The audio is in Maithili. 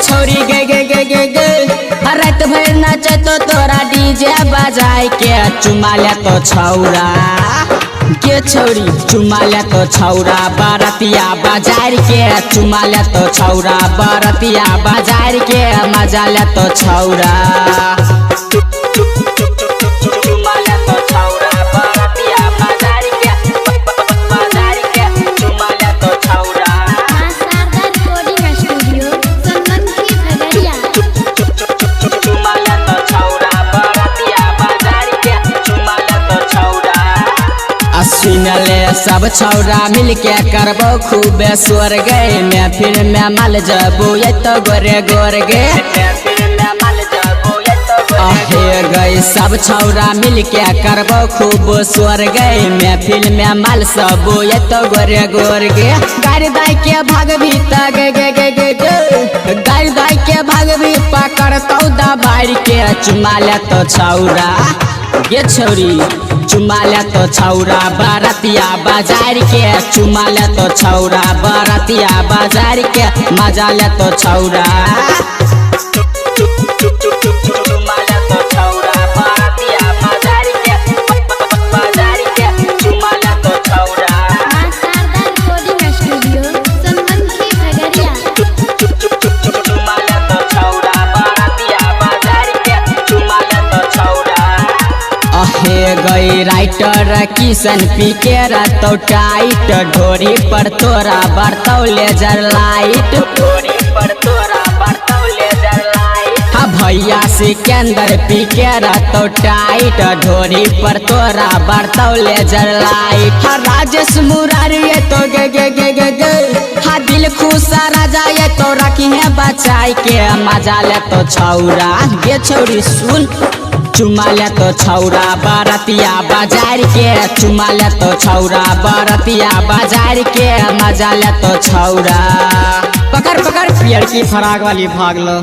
छौरी गे गे गे गे गे। रात भर नचतो तोरा डीजे बजाय के चुमा ले तो छौरा के छौरी, चुमा ले तो छौरा बरतिया बाजार के, चुमा ले तो छौरा बरतिया बाजार के, मजा ले तो छौरा। चुमा ले तो छौरा बरतिया बाजार के, बाजार के, चुमा ले तो छौरा। माँ शारदा रिकॉर्डिंग स्टूडियो, सनमनखी खगड़िया। चुमा ले तो छौरा बरतिया बाजार के, चुमा ले तो छौरा। सुनले सब छौरा मिलके करबो खूबे स्वर गे, मैं फिर मैं मल जबो ये तो गोरे गोर गे। आहे गई सब छौरा मिलके करबो खूब स्वर गे, मैं फिर मैं मल सबो ये तो गोरे गोर गे। गाड़ी दाई के भागबी त गे गे गे गे गे, गाड़ी दाई के भागबी पकड़तौ दबाई के, चुमा ले तो छौरा गे छौरी, चुमा ले तो छौरा बरतिया बाजार के, चुमा ले तो छौरा बरतिया बाजार के, मजा ले तो छौरा। चुमा ले तो छौरा बरतिया बाजार के, बाजार के, चुमा ले तो छौरा। माँ शारदा रिकॉर्डिंग स्टूडियो, सनमनखी खगड़िया। चुमा ले तो छौरा बरतिया बाजार के, चुमा ले तो छौरा। अहे गई राइटर किशन पी के रतौ टाइट, ढोरी पर तोरा बरतौ लेजर लाइट, ढोरी पर तोरा बरतौ लेजर लाइट। हाँ भैया सिकंदर पी के रतौ टाइट, ढोरी पर तोरा बरतौ लेजर लाइट। हाँ राजेश मुरारी ये तो गे गे गे गे गे, हाँ दिल खुश राजा ये तो रखी है बचाई के, मजा ले तो छौरा गे छौरी सुन, चुमा ले तो छौरा बरतिया बाजार के, चुमा ले तो छौरा बरतिया बाजार के, मजा ले तो छौरा। पकड़ पकड़ पियर की फराक वाली भाग लो।